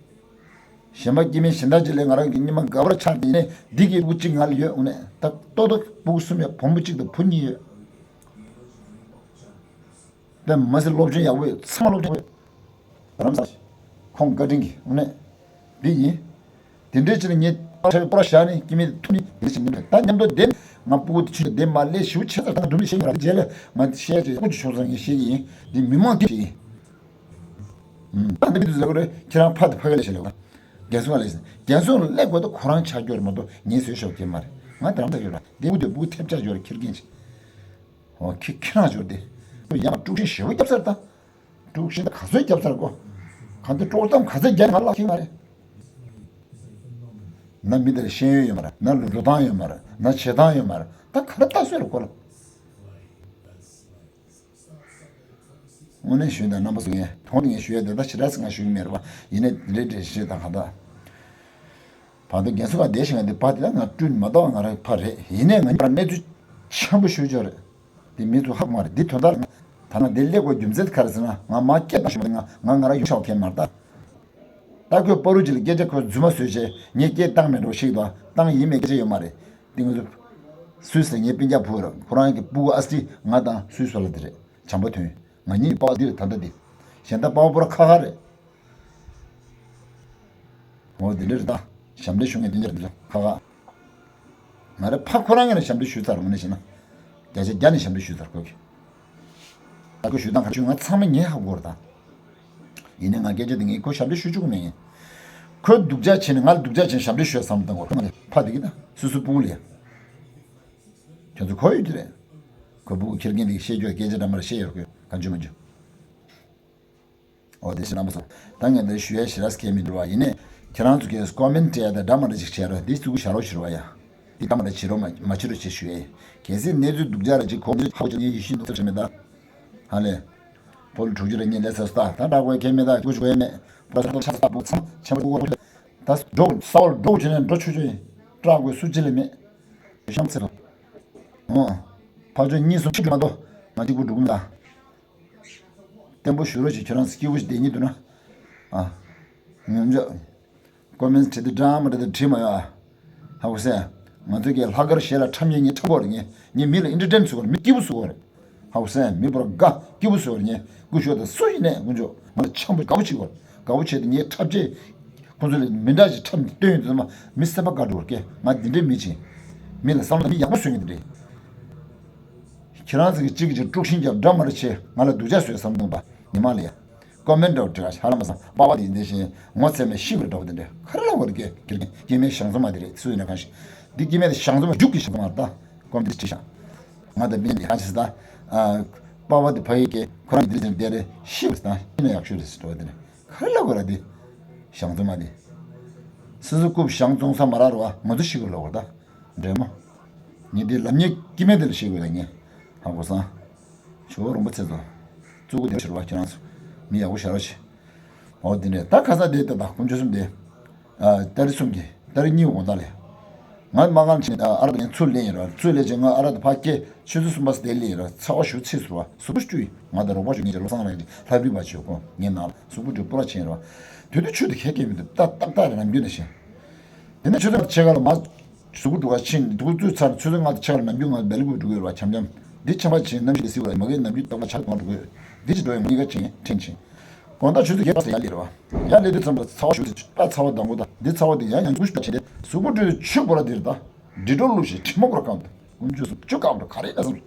གཞན་པ་སྐྱེ་དམན་གཞན་དག་ཅིག་ལས་ང་རང་གི་སྙིང་མ་དགའ་བར་ཆགས་ཏེ་ཡིན་ནའི་འདི་གི་སྤུ་གུ་གཅིག་ང་ལ་ཡོད། དངོས་གནས་ད་ཏོག་ཏོག་སྤུ་གུ་གསུམ་ཡོད། བུ་མོ་གཅིག་དང་བུ་གཉིས་ཡོད། དཔེ་མ་སྲིད་སློབ་སྦྱོང་ཡག་པོ་ཡོད། ཚང་མ་སློབ་སྦྱོང་ཡག་པོ་ཡོད། རམ་ས་ཁོང་བཀའ་དྲིན་གྱིས་དངོས་གནས་འདི་ཡིན། དེ་འདྲའི་ཕྱིར་ངས་ཕར་ཕར་བཞག་ནས་སྐྱེ་དམན་ཐུག་ནས་འདི་ཕྱིར་མི་འགྲོ། ད་མཉམ་དུ་བསྡད་ང་སྤུ་གུ་དེ་ཆུང་དེ་མ་སླེབས་ཞེ་པོ་ཆེ་ཙམ་ད་སྒྲུང་མི་ཤེས་ཀྱི་རེད། རྗེས་ལ་ང་བཤད་ཀྱི་ཡག་པོ་ཅིག་བྱུང་སོང་ངས་བཤད་ཀྱི་ཡིན། འདི་མི་མང་གིས་བཤད་ཀྱི་ཡིན། ད་འདི་མི་དུ་ཟེར་གི་རེད། ཁྱེད་རང་ཕ་དེ་ཕ་གི་ལས་བྱེད་ལས་ཀ། རྒན་གསུང་ལས་རྒན་གསུང་ལས་དགོས་ད་ཁོ་རང་ཆགས་རྒྱུ་རེད་མ་གཏོགས་ངས་བཟོས་ཤོག་གི་མ་རེད། ང་དེ་རང་ད་ཡོད་ར་དེ་བུ་དེ་བུ་ཐེབས་ཆགས་ཡོད་ར། ཁྱེར་གིན་ཆེ། ཨོ་ཁྱེད་ཁྱེད་རང་འབྱོར་ཏེ། ཁོ་ཡང་དཀྲུག་ཤིང་ཞེ་པོ་བརྒྱབ་ཚར་ད། དཀྲུག་ཤིང་ད་ག་ཚོད་བརྒྱབ་ཚར་གོ། གང་དེ་དཀྲོག་གཏམ་ག་ཚོད་རྒྱག་ང་ལག་ཤེས་མ་རེད། ན་མི་དེར་ཤེས་ཡོན་ཡོད་མ་རེད། ན་འགྲོ་སྟངས་ཡོད་མ་རེད། ན་བྱེད་སྟངས་ཡོད་མ་རེད། ད་ག་རེ་ལྟ་སྲོལ་རེད་གོ་ལ། དངོས་གནས་ཞུས་དང་རྣམ་པ་ཚོ་ངས་དོན་དུ་ངས་ཞུ་ཡ་དེ་ད་ཞེ་དྲག་ཟེར་ང་ཞུ་གི་མེད་རེད་བ། ཡིན་ནའི་རེད་རེད་ཞེས་དང་ག་ད། བར་དུ་རྒན་གསུང་ཁ་བསྡད་ཤིང་ང་འདི་བ་དེ་ལ་ང་སྤྲུལ་མ་གཏོགས་ང་རང་ཕ་རེད། ཡིན་ནའི་ང་གཉིས་བར་གནས་ཚུལ་ཆེན་པོ་ཞུ་ཆོག་རེད། འདི་མི་ཚོ་ཧ་གོ་མ་རེད། འདི་དོན་དག་ལ་ང་ད་ང་འདི་སླེབས་དགོས་རྒྱུ་མཚན་དེ་ག་རེ་ཟེར་ན་ང་མ་སྐད་བཏང་ཞུ་མ་ང་ང་ང་རང་ཡོང་ཤག་མཁན་མ་རེད་ད། ད་ཁོས་པ་རུ་ཅི་ལ་སྐད་ཆ་ཁོས་རྫུན་མ་བཟོས་བྱས་ངས་སྐད་བཏང་མེད་འགྲོ་ཤིག་དང་བཏང་ཡིན་མེད་སྐད་ཆ་ཡོད་མ་རེད། འདི་ང་ཚོ་སུད་སི་ལ་ངའི་སྤུན་ཀྱག་བུ་ར་ཁོ་རང་གི་སྤུ་གུ་ཨ་སི་ང་དང་སུད་སི་ལ་འདི་རེད། བྱམས་པ་ཐོན། ང་གཉིས་པ་འདི་རེད་ད་ལྟ་འདི། གཞན་ད་པ་པོ་ར་ཁ་ཁ་རེད། འོ་དེ་འདྲ་རེད་ད། ཞབས་འདྲེན་ཞུ་མཁན་དེ་འདྲ་རེད་ཁ་ཁ། ང་རེ་ཕ་ཁོ་རང་ངས་ཞབས་འདྲེན་ཞུས་ཚར་མ་ནས་ཞེ་ན། བརྒྱ་ཆ་བརྒྱ་ནས་ཞབས་འདྲེན་ཞུས་ཚར་ཁོ་གི། ད་ཁོ་ཞུ་སྟངས་ག་ཅུང་ང་ཚང་མ་ངས་ཧ་གོ་རེད་ད། ཡིན་ནའི་ང་སྐད་ཆ་དེ་ངས་ཁོ་ཞབས་འདྲེན་ཞུ་བཅུག་གི་མེད་ངས། ཁོས་སྡུག་ཅག་བྱས་ནས་ང་ལ་སྡུག་ཅག་བྱས་ནས་ཞབས་འདྲེན་ཞུས་བསམ་བཏང་གོ་ཁོ་ང་རེ་ཕ་དེ་གི་ད་སུ་སུ་སྤུ་གུ་ལ་ཡ། ཁྱོད་ཚོ་གོ་ཡོད་ཀྱི་རེད། ཁོ་སྤུ་གུ་ཁྱེར་མཁན་དེ་བཤད་རྒྱུ་སྐད་ཆ་འདྲ་མ་རེད་བཤད་ཡོད་རྒྱུ་གང་བྱུང་མ་བྱུང་། འོ་དེ་ཞེ་ན་མ་སོང་། ད་ངས་འདིར་ཞུ་ཡ་ཞེ་ར་སྐད་མི་འགྲོ་བ་ཡིན་ནས་ཁྱེད་རང་ཚོ་གིས་ཀོ་མེན་ཊི་བྲིས་ཡ་ད་འདྲ་མ་འདྲ་ཅིག་བྱས་རོགས། འདི་ཚུགས་ཞར་རོགས་བྱེད་རོགས་ཡ། འདི་འདྲ་མ་འདྲ་བྱེད་རོགས་མ་མ་བྱེད་རོགས་ཅེས་ཞུ་ཡ་ཡིན། གལ་སྲིད་གནས་ཚུལ་སྡུག་ཅག་ར་ཅིག་གོ་མི་ཧ་གོ་ཅིག་ངས་ཡིད་བཞིན་ནོར་བུ་ཚོར་བྱེད་མེད་ད། ཧ་ལས། ཕོ་ལོ་དྲུག་ཅུ་རེ་གཉིས་སླེབས་ས་སྟག་ད་འདྲ་དགོས་གལ་མེད་ད་སྐུ་ཞུ་དགོས་མེད། པ་སོ་ཏོ་ཆ་ས་པོ་ཚང་ཆེན་པོ་ཀུ་ཀུ་ད་འགྲོ་ས་བོ་འགྲོ་བྱེད་ནས་འགྲོ་ཆོས་ཆོས་ཡིན། སྐྲག་དགོས་སུ་ཅི་ལས་མེད། ཤམ་ཚེ་རོ། འོ། ཕ་ཆོས་གཉིས་སུ་ཆུ་འགྲོ་མ་གཏོགས་ང་གཅིག་པུ་འགྲོ་གི་མེད་ད། བརྟན་པོ་ཞུ་རོགས་ཞེས་ཁྱོད་རང་སྐྱིད་པོ་ཞིག་བསྡད་ཉིད་འདུག་ན། ཨ། ངོམ་ཆོག་ཀོ་མེན་ཊི་བྲིས་ཏེ་འདྲ་མ་འདྲ་དེ་བྲིས་མ་ཡོང་ཨ། ཧ་གོ་སོང་། ང་ཚོ་གི་ལྷག་དཀར་གཞས་ལ་འཁྲབ་མཁན་ངས་འཁྲབ་དགོས་རེད་ངས། ངས་མི་ལ་ཨེན་ཊར་ཊེན་བཟོ་དགོས་རེད། མི་སྐྱིད་པོ་བཟོ་དགོས་རེད། ཧ་གོ་སོང་། མི་བོར་དགའ་སྐྱིད་པོ་བཟོ་དགོས་རེད་ངས། སྐུ་ཞབས་དང་སུ་ཡིན་ནས་དཀོན་མཆོག་ང་ལ་འཆམ་པོ་དགའ་པོ་བྱེད་དགོས་རེད། དགའ་པོ་བྱས་ཏེ་ངས་འཁྲབ་ཆས་ཁོང་ཚོ་ལ་མི་འདྲ་ཞིག་འཁྲབ་སྟོན་ཡོང་དུས་ཙམ་པ་མི་སེམས་པ་དགའ་འགྲོ་བར་སྐད་ང་འདི་འདྲའི་མི་ཆེ། མི་ལ་བསམ་བློ་མི་ཡག་པོ་བཟོ་མཁན་འདི་འདྲའི། ཁྱེད་རང་ཚོ་གི་གཅིག་གིས་གཅིག་དཀྲུག་ཤིང་རྒྱབ་འདྲ་མ་རེད་ཆེ་ང་ལ་སྡུག་ཅག་བཟོས་བསམ་བཏང་པ་ཉི་མ་ལ་ཡ། ཀོ་མེན་ཊི་འདྲ་བྲིས་ཧ་ལམ་སང་པ་པ་དེ་འདི་བཞིན་ངོ་ཚ་མེད་ཤི་བར་འདྲ་བོ་དེ་འདྲ་ག་རེ་ལབ་དགོས་རེད་སྐད་སྐྱེ་མེད་ཞང་ཚོ་མ་དེ་རེད་སུ་ཡིན་ན་གང་ཞིག་འདི་སྐྱེ་མེད་དེ་ཞང་ཚོ་མ་རྒྱུག་གི་ཞང་ཚོ་མ་རེད་ད་ཀོ་མེན་ཊི་བྲིས་ཤག་ང་ད་མི་འདི་གང་ཞིག་ད་པ་པ་དེ་ཕ་ཡི་སྐད་ཁོ་རང་གི་འདི་རེད་ཟེར་བསྡད་རེད་ཤི་བར་ད་ཤི་ན་ཡག་ཤོས་རེད་ཟེར་འདྲ་བོ་དེ་འདྲ་ག་རེ་ལབ་དགོས་རེད་འདི་ཞང་ཚོ་མ་དེ་སུ་སུ་རྐུབ་ཞང་བཙོང་ས་མ་རག་རོ་ང་ཚོ་ཤི་དགོས་ལབ་དགོས་རེད་ད། འདྲེ་མོ། ངས་འདི་ལབ་ཉེས་སྐྱེ་མེད་དེ་ལ་ཤེས་དགོས་ད་ངས། ཧ་གོ་སོང་། ཇོ་བོ་རིན་པོ་ཆེ་ཚོ། གཙུག་གུ་དེ་ཕྱིར་བ་ཁྱེད་རང་ཚོ། མི་ཡག་པོ་ཞེ་དྲག་བྱེད། འོ་འདི་འདྲས་ད་ཁ་སང་དེ་ལྟ་ད་དཀོན་མཆོག་གསུམ་དེ། ཨ་ཏ་རིག་གསུམ་གྱི་ཏ་རིག་གཉིས་དགོང་དག་ལས། ང་མ་གང་ཕྱིན་ཨ་ར་ད་ངས་ཚུར་ལེན་ཡིན་ར་ཚུར་ལེན་ཅིག་ང་ཨ་ར་ད་ཕ་སྐྱེ་ཆུ་ཚོད་གསུམ་པ་སྟེ་ལེན་ཡིན་ར་ཚ་བ་ཞུ་ཚིག་ཟུར་བ་གཟུགས་པོ་བཅུ་ཡིན་ང་ད་རོགས་པ་ཞུ་ངེད་ཀྱི་བློ་བཟང་རང་གི་ལྷ་བྲིས་པ་བྱེད་གོ་ངའི་ནང་ལ་གཟུགས་པོ་བཅུ་སྤོ་ར་ཕྱིན་ར་དུས་དུས་ཆུ་དེ་ཁས་སྐྱེ་མི་འདུག་ཏག་ཏག་ཏག་རེད་ནམ་རྒྱུན་ནས་ཤེས། དེ་ནས་ཆུ་ཚོད་ཕྱེད་ཀ་ལ་མ། གཟུགས་པོ་འགྲོ་ག་ཕྱིན་འདུག་ཚུད་ཚར་ཆུ་ཚོད་ལྔ་དང་ཕྱེད་ཀ་ལ་ནམ་རྒྱུན་ང་སྦེལ་ཀོབ་འགྲོ་གི་ཡོད་རེད་བ་འཆམ་འཆམ། འདི་ཆམ་པ་ཕྱིན་གནམ་གཤིས་བསིལ་བ་རེད་མ་གིའི་ནམ་རྒྱུན་རྟག་པར་ཆར་གཏོང་འགྲོ་གི་ཡོད། འདི་ཅི་འགྲོ་ཡང་གཉིས་ཀ་ཕྱིན་ཕྲན་ཕྱིན། དགོང་དག་ཆུ་ཚོད་བརྒྱད་པ་ས་ཡར་སླེབས་རེད་བ། ཡར་སླེབས་དུས་ཙམ་པ་ཚ་བ་ཞུ་ཚེ་ཕ་ཚ་བ་དང་པོ་དང་འདི་ཚ་བ་དེ་ཡང་ཡང་འགུལ་ཞིག་ཕྱིན་ཏེ་གཟུགས་པོ་བཀྲུས་ཏེ་ཆུ་བོ་ར་འདིར་ད། འདྲི་འགྲོ་བླུགས་ཤིག་དྲི་མ་བོར་གང་འདུག་དཀོན་མཆོག་གསུམ་ཆུ་བཀག་འགྲོ་ག་རེ་ལ་སོང་།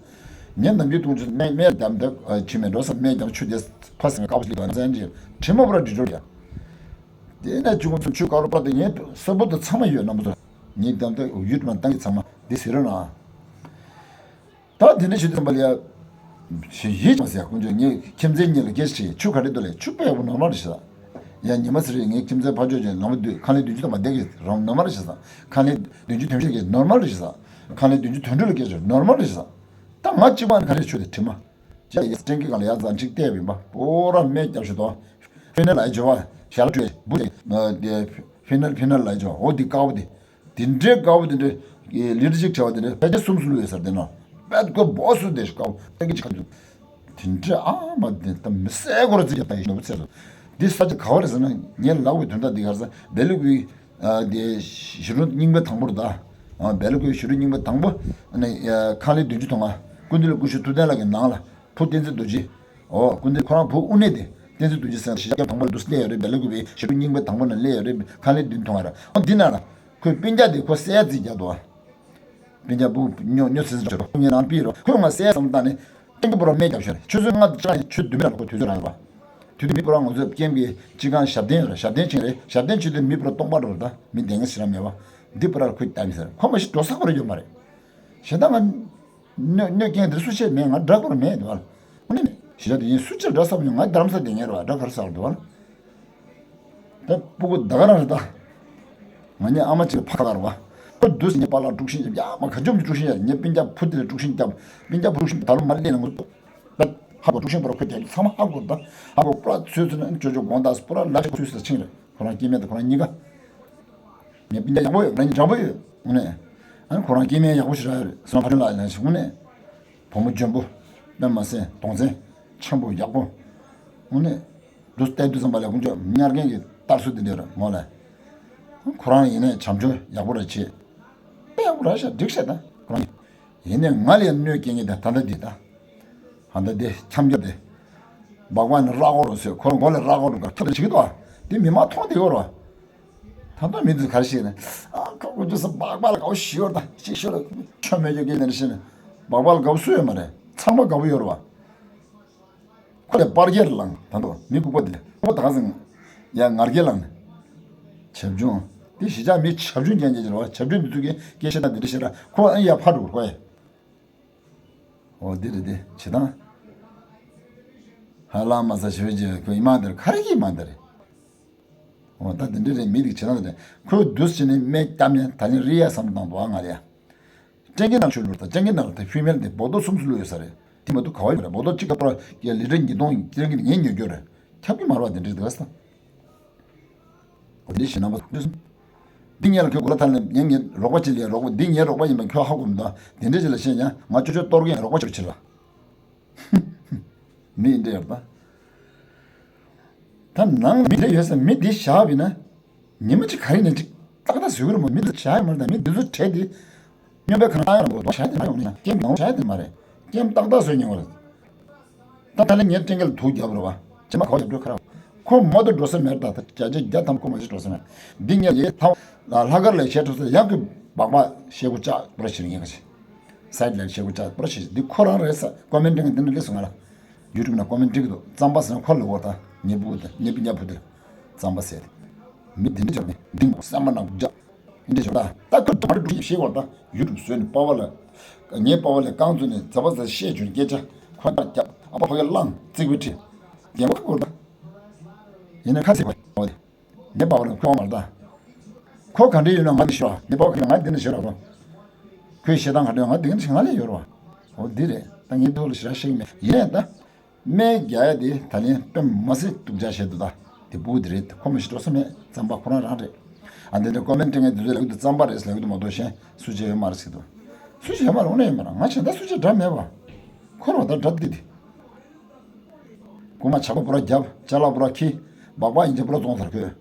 ངས་ནམ་རྒྱུན་དུང་ཆུ་སྨན་སྨན་རྒྱག་འདི་ཆུ་མེད་འགྲོ་བསམ་སྨན་རྒྱག་ཆུ་དེ་ཕ་སེང་བཀག་པ་ཞིག་དང་ནི་ཙན་གྱི་དྲི་མ་བོར་འདྲི་འགྲོ་ཡ། དེ་ནས་ཆུ་ཁུང་ཚུན་ཆུ་དཀར་པོ་པ་དེ་ངའི་ས་བུ་དེ་ཚང་མ་ཡོད་རྣམ་པ་ཚོ། ངའི་གདམ་དེ་ཡུད་མ་བཏང་གི་ཚང་མ་འདི་ཟེར་རོ་ན། ད་དེ་འདྲ་ཞུ་དུས་ཙམ་པ་ལ་ཡ། ཞེ་ཡིད་ཆེས་མ་ཟེར་ཡ་དཀོན་མཆོག་ངས་ཁྱིམ་མཚེས་གཉིས་ལ་སྐད་ཆ་དྲིས། ཆུ་ག་འདྲ་འདུག་ལབ། ཆུ་དཔེ་ཡག་པོ་ནོར་མལ་རེད་ཤག་ཡ་ཉི་མ་ཟེར་རེད། ངའི་ཁྱིམ་མཚེས་ཕ་ཕྱོགས་ཅན་ནང་མི་འདུག་ཁང་ལས་བདུན་ཅུ་ཐམ་པ་བསྡད་ཀྱི་རང་ནོར་མལ་རེད་ཤག་ཁང་ལས་བདུན་ཅུ་དོན་བཞི་ལ་སྐད་ཆ་ནོར་མལ་རེད་ཤག་ཁང་ལས་བདུན་ཅུ་དོན་དྲུག་ལ་སྐད་ཆ་ནོར་མལ་རེད་ཤག་ད་ང་གཅིག་པ་ནི་ག་རེ་ཆུ་དེ་དྲི་མ། ཅག་ཡ་སྤྲིན་གྱི་སྒང་ལ་ཡ་རྩ་འཁྲིག་བལྟས་པ་ཡིན་པ་པོ་ར་སྨན་རྒྱབ་ཤོག་དོ། ཕི་ནལ་ལ་ཡ་བྱོས་པ་ཞལ་བྲོས་བུ་དེ། ཕི་ནལ་ཕི་ནལ་ལ་ཡ་བྱོས། འོ་འདི་དཀར་པོ་དེ། དེ་འདྲའི་དཀར་པོ་དེ་འདྲའི་ལི་ཊར་གཅིག་བྲི་བ་དེ་འདྲའི་ཕལ་ཆེར་གསུམ་གསུམ་ཡོད་ས་རེད། དེ་ནང་དཔེ་དཀར་པོ་སུ་དེ་དཀར་པོ་ཕལ་གྱི་ཆ་འདུག་དེ་འདྲའི་ཨ་མ་དེ་ད་མི་སེར་སྐོར་རྩིས་རྒྱབ་ད་ཡིན་ནོར་བུ་ཚེ་རེད། འདི་ས་ཆ་ག་བ་རེད་ཟེར་ན་ངས་ལབ་པའི་དོན་དག་འདི་ག་རེ་ཟེར་ན་སྦེལ་ཀོབ་དེ་གཞིས་གྲོང་རྙིང་པའི་དང་པོ་རེད་ད། སྦེལ་ཀོབ་གཞིས་གྲོང་རྙིང་པའི་དང་པོ་ཨ་ནི་ཁང་ལས་བདུན་ཅུ་དོན་ལྔ་ཀུན་འདུས་ལ་སྐུ་ཞབས་ཐུབ་བསྟན་ལགས་ཀྱི་ནང་ལ་བུ་བསྟན་འཛིན་རྡོ་རྗེ། འོ་སྐུ་འདི་ཁོ་རང་བུ་དབུ་ནས་དེ་བསྟན་འཛིན་རྡོ་རྗེ་ཟེར་ན་གཞིས་ཆགས་དང་པོ་ལ་འདུག་སླེབས་ཡོད་རེད། སྦེལ་ཀོབ་པའི་གཞིས་གྲོང་རྙིང་པའི་དང་པོ་ནས་སླེབས་ཡོད་རེད། ཁང་ལས་བདུན་ཐོང་བ་རེད། འོ་འདི་ན་ལ་ཁོའི་སྤུན་ཀྱག་དེ་ཁོ་སྲས་རྩིས་རྒྱག་འདུག་སྤུན་ཀྱག་བུ་སྨྱོ་སྨྱོ་ཚེ་ཚེ་འཇོག་ཁོ་ངའི་ནང་པི་རོ་ཁོས་ང་སྲས་བསམ་བཏང་ནས་སྤུན་ཀྱག་བུ་རོ་སྨན་རྒྱབ་ཤོར་རེད། ཆུ་ཚོད་ལྔ་དང་ཕྱེད་ཀ་ཆུ་བདུན་པ་ལ་ཁོ་དུས་ཚོད་རག་རེད་པ། དུས་དུས་མི་པོ་རང་ང་ཚོའི་ཀེམ་གྱི་སྤྱི་ཁང་ཞབས་བརྟན་ཡོད་རེད། ཞབས་བརྟན་ཕྱིན་རེད། ཞབས་བརྟན་ཕྱིན་དུས་མི་པོ་ར་སྟོང་པ་འགྲོ་རེད། ད་མི་བདེ་ངན་ཞེ་དྲག་མེད་པ། འདི་པོ་ར་ཁོས་བལྟས་མི་ཟེར་ཁོ་མ་ཤི་འགྲོ་ས་ཁོ་ར་ཡོད་མ་རེད། གཞན་དག་ང་། གནོད་གནོད་སྐྱོན་འདིར་སུ་བྱས་མེད། ང་དགྲ་སྐོར་མེད་དེ་བ། དངོས་གནས་གཞིས་ཆགས་དེ་ཡིན་སུ་ཅིར་དགྲ་བསམ་ཡོང་། ང་རྡ་རམ་ས་དེ་ངེར་བ་དགྲ་གར་ས་དེ་བ། ད་སྤུ་གུ་ད་ག་རང་རེད་ད། ང་ངའི་ཨ་མ་ཅིག་ཕ་གར་བ། ཁོ་དུས་ངའི་པཱ་ལགས་དཀྲུག་ཤིང་རྒྱབ་ཡ་མ་ག་འཇོམས་ཀྱི་དཀྲུག་ཤིང་རྒྱབ། ངའི་སྤུན་ཀྱག་བུ་དེ་ལ་དཀྲུག་ཤིང་རྒྱབ། སྤུན་ཀྱག་བུ་དཀྲུག་ཤིང་ད་ལོ་མ་ལས་ན་ངུ་ད་ཧ་གོ་དཀྲུག་ཤིང་པོ་ར་ཁོས་རྒྱབ་ཚང་མ་ཧ་གོ་ད་ཧ་གོ་པྲ་ཚོས་ཚོས་ན་ཅོ་ཅོ་དགོང་དག་པོ་ར་ལ་ཁོ་ཚོས་ས་ཆིང་རེད། ཁོ་རང་སྐྱེ་དམན་དང་ཁོ་རང་གཉིས་ཀ་ངའི་སྤུན་ཀྱག་ཡག་པོ་ཡོད། ང་གཉིས་འདྲ་པོ་ཡོད། དངོས་གནས། ཨ་ནི་ཁོ་རང་སྐྱེ་དམན་ཡག་པོ་ཞིག་རག་ཡོད་རེད། སོང་ཕ་ཆུང་ལགས་ཡིན་ན་ཞིག་དངོས་གནས། བུ་མོ་འཇོན་པོ། དཔེ་མ་སྲིད་གདོང་བརྩེ་ཆེན་པོ་ཡག་པོ། དངོས་གནས། འདུག་བལྟས་དུས་ཙམ་པ་ལ་དཀོན་མཆོག་ཉར་མཁན་གྱི་གཏར་སྲོལ་འདི་འདྲ་རེད་མོ་ལ། ཁོ་རང་ཡིན་ནའི་བྱམས་སྐྱོང་ཡག་པོ་རེད་བྱེད། དཔེ་ཡག་པོ་རེད་ཤག་འགྲིག་ཤག་ད་ཁོ་རང་། ཡིན་ནའི་ང་ལ་ཡང་གནོད་སྐྱེལ་མཁན་དེ་ད་ལྟ་འདི་ད། ད་ལྟ་འདི་འཁྱམ་རྒྱབ་དེ། སྦག་སྦག་ནི་ར་གོ་རུ་སོད་ཁོ་རང་མགོ་ལ་ར་གོ་རུ་ག་ཐབས་བྱེད་ཀྱི་འདུག་ཨ། དེ་མི་མང་མཐོང་བསྡད་ཡོད་རེད་བ། ད་ལྟ་མི་འདི་ག་རེ་བཤད་ནས་ཨ་ཁོ་ཁོ་ཚོས་སྦག་སྦག་ལ་དགའ་བོ་ཞིག་ཡོད་རེད་ད་ཅིག་ཤོད་ར་ཆོ་མེད་ཀྱི་སྐད་ནས་བཤད་ནས་སྦག་སྦག་ལ་དགའ་བོ་སུ་ཡོད་མ་རེད། ཚང་མ་དགའ་བོ་ཡོད་རེད་བ། ཁོ་ལས་པར་རྒྱལ་ལངས་ད་དོ་མི་ལྐུགས་པ་དེ་ལས་ཁོ་ད་ག་ཟིང་ཡ་ངར་རྒྱལ་ལངས་ནས། བྱབ་ཆུང་། དེ་གཞིས་ཆགས་མི་བྱབ་ཆུང་རྐྱང་རྐྱང་ཅིག་རེད་བ། བྱབ་ཆུང་འདི་ཚོ་གིས་སྐད་བཤད་ན་འདི་འདྲ་བཤད་ར་ཁོ་ཨ་ཡ་ཕར་འགྲོ་ཁོ་ཡ། འོ་འདི་རེད་དེ་བྱེད་སྟངས། ཧ་ལམ་མ་ས་ཞི་བའི་རྗེ་ཁོ་ཡི་མ་འདིར་ཁ་རེ་ཡི་མ་འདིར། འོ་ད་འདི་འདྲ་རེད་མི་འདི་བྱེད་སྟངས་འདི་རེད། ཁོས་འདུས་བྱས་ནས་སྨན་བཏབ་ནས་ད་ནི་རི་ཡ་བསམ་བཏང་འདུག་ཨ་ང་རེ་ཡ། སྤྲང་ཀི་ནང་ཆུ་བླུགས་དང་སྤྲང་ཀི་ནང་ལ་ད་ཕུལ་མེད་དེ་སྦོ་ཏོ་གསུམ་གསུམ་བླུགས་ཡོད་ས་རེད། དེ་མ་གཏོགས་ག་བ་ཡོད་རེད། སྦོ་ཏོ་གཅིག་ག་པར་ཡ་ལི་ཊར་ཉིས་སྟོང་སྤྲང་ཀི་ངས་ཉོ་རྒྱུ་རེད། ཁྱབ་ཀྱི་མ་རེད་བ་དེ་འདྲ་དེ་ག་ས། འདི་ཞེ་ནང་པ་འདི་སོང་། འདི་ངས་ལ་ཁྱོད་གོ་ལ་ཐར་ནས་ངས་ངའི་རོགས་པ་ཅིག་ལས་རོགས་པ་འདི་ངའི་རོགས་པ་ཡིན་པ་ཁྱོད་ཧ་གོ་མི་འདུག་དེ་འདྲས་ཅིག་ལ་བཤད་ཡང་ང་ཅོ་ཅོ་གཏོར་གི་ཡང་རོགས་པ་ཅིག་བྱེད་ལ། མི་འདྲ་ཡོད་པ། ད་ནང་མི་འདྲ་ཡོད་ས་མི་འདི་བཞག་པས་ན། ཉི་མ་གཅིག་ག་རེ་ནས་གཅིག་ཏག་ཏག་བཟོས་གི་རེད་མོ། མི་འདི་བྱ་ཡ་མ་རེད། ད་མི་འདི་ཚོ་བྲལ་ཏེ། སྨྱོན་པའི་ཁ་ནང་ཡང་མགོ་ཐོག་བྱ་དེ་མ་ཡོང་ནས་ཀེམ་ནང་བྱ་དེ་མ་རེད། ཀེམ་ཏག་ཏག་བཟོས་མྱོང་བ་རེད། ད་ད་ལན་ངས་སྤྲང་ཀི་ལ་དུག་བརྒྱབ་རེད་བ། ཅི་མ་ག་བ་ཡོད་འགྲོ་ཁ་ར། ཁོ་མ་གཏོགས་འགྲོ་ས་མེད་ད། ད་བརྒྱ་ཆ་བརྒྱ་ཐམ་ཁོ་མ་ཤི་འགྲོ་ས་མེད། འདི་ངས་ལས་ཐམ་ལ་ལྷག་དཀར་ལས་བྱས་འགྲོ་ས་ཡང་ཁོས་སྦག་སྦག་ཤེལ་སྒོ་ལྕགས་པོ་ར་ཕྱིར་ངས་ཁ་ཤི། སའིད་ལ་ཤེལ་སྒོ་ལྕགས་པོ་ར་ཕྱིར་འདི་ཁོ་རང་རེད་ས། ཀོ་མེན་ཊི་འདི་འདྲ་སླེབས་སོང་ང་ལ། ཡུ་ཊུབ་ནང་ཀོ་མེན་ཊི་འགྲིག་གི་འདུག་རྩམ་པ་ཟེར་ན་ཁོ་ལ་འོ་ད་ངའི་སྤུ་གུ་དེ་ངའི་སྤུན་ཀྱག་བུ་དེ་རྩམ་པ་ཟེར་ཏེ། མི་འདི་འདྲ་བྱས་ནས་འདི་མོ་སེམས་པ་ནང་རྒྱག་འདི་འདྲ་བྱས་ད་ད་ཁོ་དུ་མ་རེ་འགྲོ་ཡིན་ཤེས་གོ་ད་ཡུ་ཊུབ་བཟོས་ནས་པ་བ་ལ། ངའི་པ་བ་ལ་རྐང་བཙུགས་ནས་རྩམ་པ་ཟ་བཤད་བྱུང་སྐད་ཆ་ཁོ་ལྟར་རྒྱབ་ཨ་ཕ་ཕ་གི་བླངས་རྩིག་པའི་ཁྲི་རྒན་པ་ཁོ་ད། ཡིན་ན་ཁ་ཚིག་པ་འོ་དེ། ངའི་པ་བ་ལ་ཁོ་མ་རེད་ད། ཁོ་ག་འདྲ་ཡོད་ན་ང་འདི་ཤོད་ར། ངའི་པ་བ་ག་འདྲ་ང་འདི་ནས་ཤོད་ར་རོ། ཁོའི་བཤད་སྟངས་ག་འདྲ་ང་འདི་ནས་ང་ལས་ཡོད་ར་བ། འོ་འདི་རེད་ད། ངའི་ཐོག་ལ་ཞེ་དྲག་བཤད་ཀྱི་མེད། ཡིན་ནའི་ད། སྨན་རྒྱག་ཡ་དེ་ད་ལན་དཔེ་མ་སྲིད་སྡུག་ཅག་བྱས་འདུག་ད་དེ་སྤུ་གུ་དེ་རེད། ཁོ་མ་ཤི་འགྲོ་ས་མེད། རྩམ་པ་ཁོ་རང་རང་རེད། ཨ་འདི་འདྲ་ཀོ་མེན་ཊི་སྤྲད་མཁན་དེ་ཚོས་ལབ་ཀྱི་འདུག་རྩམ་པ་རེད་ཟེར་ལབ་ཀྱི་འདུག་མ་གཏོགས་གཞན་སུ་བྱས་ཡོད་མ་རེད་ཟེར་གྱི་འདུག་སུ་བྱས་ཡོད་མ་རེད། འོ་ན་ཡོད་མ་རེད། ང་བྱས་ད་སུ་བྱས་དགྲ་མེད་པ། ཁོ་རང་ད་དགྲ་འདི་དེ། རྐུན་མ་ཇག་པ་པོ་ར་རྒྱབ། ཅ་ལག་པོ་ར་ཁྱེར། སྦག་སྦག་ཡིན་ཆ་པོ་ར་བཙོང་ཚར་ཁོས།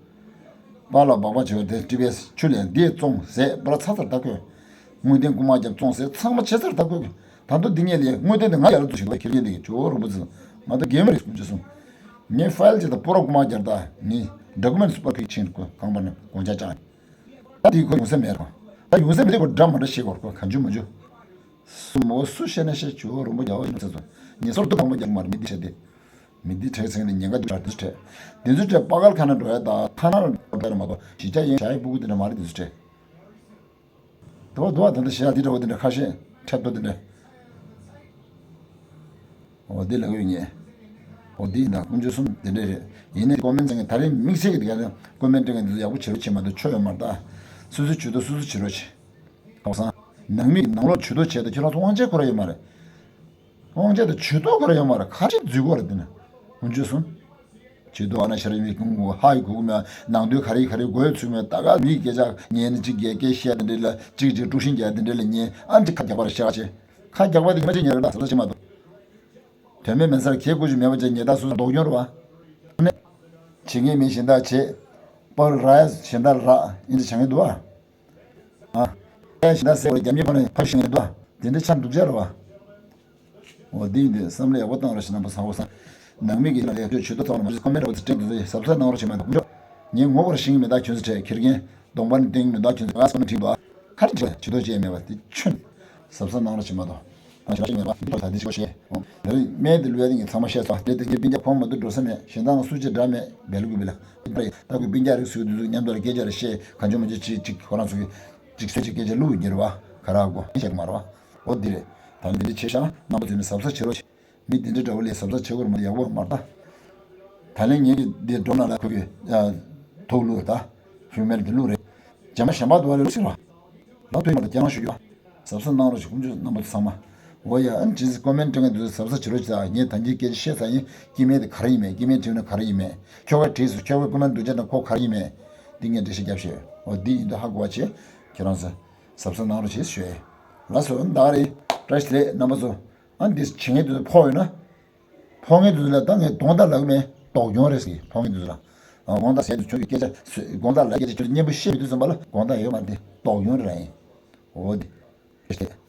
པཱ་ལགས་སྦག་སྦག་བྱས་པ་དེ་ཊི་བི་ཨེས་ཆུ་ལེན་འདི་བཙོང་ཟས་པོ་ར་ཚར་ཚར་ད་ཁོས། དངུལ་ལྡན་རྐུན་མ་རྒྱབ་བཙོང་ཟས་ཚང་མ་བྱས་ཚར་ད་ཁོས། ད་དུང་འདི་ངས་ལས་དངུལ་ལྡན་དེ་ང་ཡར་ལ་འདུག་ཞིག་ལ་ཁྱེར་མཁན་དེ་གི་ཇོ་རོ་པོ་ཚོ་ང་ད་རྒན་མོ་རེད་སྐུ་མཆེད་གསུངས། ངས་ཕའིལ་ཅིག་དང་པོ་ར་རྐུན་མ་རྒྱབ་ད་ངས་ཌོ་ཀུ་མེན་ཊི་སུ་པར་ཕིག་ཕྱིན་རེད་ཁོ་ཁང་པ་ནས་དགོང་ཇ་བཅག་ད་དེའི་ཁོ་ཡོང་ས་མེད་རེད། ད་ཡོང་ས་མེད་དེ་ཁོ་འདྲ་མ་འདྲ་བཤད་གོ་རེད་ཁོ་གང་བྱུང་མ་བྱུང་། སུ་མོ་སུ་བཤད་ན་བཤད་ཆུ་རོང་པོ་རྒྱག་པ་ཡིན་ཚེ་ཚོ། ཉེས་སོར་དུ་མང་པོ་རྒྱག་མ་རེད་མི་འདི་བྱས་ཏེ། མི་འདི་བྲེག་ཚིག་འདི་ཉེན་ཁ་འདུག་ལ་འདི་ཚོ་བྲེག། འདི་ཚོ་བྲེག་པ་གལ་ཁ་ན་འགྲོ་ཡ་ད་ཐ་ན་འགྲོ་ཡ་མ་གཏོགས་གཞིས་ཆགས་ཡིན་བྱ་ཡི་སྤུ་གུ་འདི་འདྲ་མ་རེད་འདི་ཚོ་བྲེག། དོ་དོ་ད་འདི་བཤད་ཡ་འདི་འདྲ་བོ་འདི་འདྲ་ཁ་ཤས་འཕྲད་དོ་འདི་འདྲ། འོ་འདི་ལབ་ཡོད་ངས། འོ་འདི་ཡིན་ད་དཀོན་མཆོག་གསུམ་དེ་འདྲས་རེད། ཡིན་ནའི་ཀོ་མེན་ཊི་བྱེད་མཁན་ད་རིང་དམིགས་བསལ་གྱི་དེ་ག་ནས་ཀོ་མེན་ཊི་བྱེད་མཁན་འདི་ཚོ་ཡག་པོ་བྱེད་རོགས་བྱེད་མ་གཏོགས་ཆོ་ཡོད་མ་རེད་ད། སོ་སོའི་ཇུས་གཏོགས་སོ་སོས་བྱེད་རོགས་བྱེད། ཧ་གོ་སོང་། ནང་མི་ནང་ལོགས་ཇུས་གཏོགས་བྱས་ཏེ་ཁྱེད་རང་ཚོ་དབང་ཆ་ཁོ་རང་ཡོད་མ་རེད། དབང་ཆ་དང་ཇུས་གཏོགས་ག་རེ་ཡོད་མ་རེད། ག་ཅིག་འཛུལ་གོ་རེད་དེ་ནི། དཀོན་མཆོག་གསུམ། ཇུས་གཏོགས་ཨ་ན་ཤ་ར་མི་ཀུན་གོ་ཧ་ཡི་གུ་གུ་མེད། ནང་དོན་ག་རེ་ག་རེ་དགོས་ཚུལ་མེད། ད་ག་མིའི་སྐད་ཆ་ཉན་ནི་གཅིག་རྒྱལ་སྐད་བཤད་དེ་འདྲ་ལ་གཅིག་གཅིག་དཀྲུག་ཤིང་རྒྱག་དེ་འདྲ་ལ་ཉན། ཨ་འདི་ཁ་རྒྱག་པ་རེད་ཤག་ཆེ། ཁ་རྒྱག་པ་དེ་ཉི་མ་གཅིག་ཉལ་རེད་ད་ཟབ་ས་ཆེ་མ་གཏོགས། དོན་མེད་མེད་སར་གད་ཀོ་ཅིག་མེད་པ་བྱས་ཉེས་དག་སུ་ལྡོག་སྐྱོན་རེད་བ། ཨ་ནི། བྱེད་ངེས་མིན་གཞན་དག་བྱེད། པར་ར་ཡ་གཞན་དག་རག་ཨིན་ཅི་བྱ་ངེས་འདུག་བ། ཨ། ཨེ་ཞེ་ན་སེ་བར་རྒྱ་མི་ཕ་ནས་ཕར་ཞིག་ཡོད་དོ། དེ་འདྲ་ཆ་འདུག་ཅག་རེད་བ། འོ་འདི་ཡིན་དུས་བསམ་བློ་ཡག་པོ་བཏང་རོགས་ཞེ་ན་པ་ཚང་པོ་སང་། ནང་མི་གི་ལ་ཡ་ཁྱོད་ཇུས་གཏོགས་ཚང་མ་ཇུས་ཀོ་མེན་ཊི་འོ་ཚེ་སྤྲད་འདུག་ཚེ་གཟབ་གཟབ་གནང་རོགས་ཞེ་མ་གཏོགས་ངས་ངོ་བར་ཤེས་ཀྱི་མེད་ད་ཁྱོད་ཚོ་ཁྱེར་མཁན་གདོང་པ་ནས་བསྟན་གྱི་མེད་ད་ཁྱོད་ཚོ་ང་སོ་ན་ཁྲིད་འདུག་ཨ། ཁ་ཁྲིད་ཇུས་གཏོགས་བྱས་མེད་པ་དེ་ཁྱོད་གཟབ་གཟབ་གནང་རོགས་ཞེ་མ་གཏོགས་ང་ཞེ་དྲག་ཞིག་མེད་པ་འདི་ད་དེ་ཞིག་བཤད་འོ་དེ་རིང་སྨན་དེ་ལུས་ཡ་དེ་ངས་ཚང་མ་བཤད་ཚར་དེ་དེ་ངས་སྤུན་ཀྱག་ཁོང་མ་གཏོགས་འགྲོ་ས་མེད་གཞན་དག་ང་སུ་ཅི་འདྲ་མེད་བེ་ལུ་གུ་བེ་ལ། ད་ཁོས་སྤུན་ཀྱག་རིགས་སུ་དུས་ཚོད་མཉམ་དུ་ལ་སྐད་ཆ་རེ་བཤད་གང་བྱུང་མ་བྱུང་ཅིག་ཅིག་ཁོ་རང་ཚོ་གི་ཅིག་གསོད་ཅིག་སྐད་ཆ་བླུག་ཡོད་རེད་བ། ག་ར་གོ་བཤད་གི་མ་རེད་བ། འོ་འདི་རེད། ད་འདི་འདྲ་བྱས་ཤག་རྣམ་པ་ཚོས་ནི་གཟབ་གཟབ་བྱེད་རོགས་བྱེད། མི་འདི་འདྲ་འདྲ་བོ་ལས་གཟབ་གཟབ་བྱེད་དགོས་རེད་མ་གཏོགས་ཡག་པོ་མ་རེད་ད། ད་ལན་ངེད་ཀྱི་འདི་འགྲོ་ན་ལ་ཁོ་གི་ཐོག་བླུག་རེད་ད། ཧུ་མེལ་འདི་བླུག་རེད། རྗེས་མ་གཞན་པ་དུ་བ་རེ་བླུག་ཟེར་བ། ལ་ཐོས་མ་ལ་ཀྱང་ཞུ་རྒྱུ། གཟབ་གཟབ་གནང་རོགས་ཞུ་ཀུན་སྤྱོད་རྣམ་པ་ཚོ་ཚང་མ། འོ་ཡ་ཨ་ནི་ཇི་སི་ཀོ་མེན་ཊི་སྤྲད་མཁན་དུས་གཟབ་གཟབ་བྱེད་རོགས་བྱེད་ད། ངས་ད་གིན་སྐད་ཆ་བཤད་ཚར་ཡིན། སྐྱེ་དམན་དེ་ག་རེ་ཡིན་མེད། སྐྱེ་དམན་དྲིས་ན་ག་རེ་ཡིན་མེད། ཁྱོ་ག་དྲིས་སུ་ཁྱོ་ག་ཀོ་མེན་ཊི་འདུག་ཅེ་ན་ཁོ་ག་རེ་ཡིན་མེད། འདི་ངས་འགྲེལ་བཤད་རྒྱབ་ཤེས། འོ་འདི་ཡིན་དུས་ཧ་གོ་བ་བྱེད། ཁྱེད་རང་ཚོ་གཟབ་གཟབ་གནང་རོགས་བྱེད་ཞུ་ཡ་ཡིན། ལགས་སོ་ཨ་ནི་ད་ག་རེད། བཀྲ་ཤིས་བདེ་ལེགས་རྣམ་པ་ཚོ། ཨ་ནི་འདི་བྱེད་མཁན་དུས་ཕོག་ཡོད་ན། ཕོག་མཁན་དེ་ཚོ་ལ་ད་ངས་དགོངས་དག་ལབ་ཀྱི་མེད། དོགས་སྐྱོན་རེད་ཟེར་གྱི་ཕོག་མཁན་དེ་ཚོ་ལ། ཨ་དགོངས་དག་ཟེར་དུས་ཁྱོད་ཀྱི་སྐད་ཆ་དགོངས་དག་ལབ་སྐད་ཆ་ཁྱོད་ཚོ་སྙན་པོ་བཤད་མི་དུས་ཙམ་པ་ལ་དགོངས་དག་ཡོད་མ་རེད། དེ་དོགས་སྐྱོན་རེད་ར་ཡིན། འོ་དེ།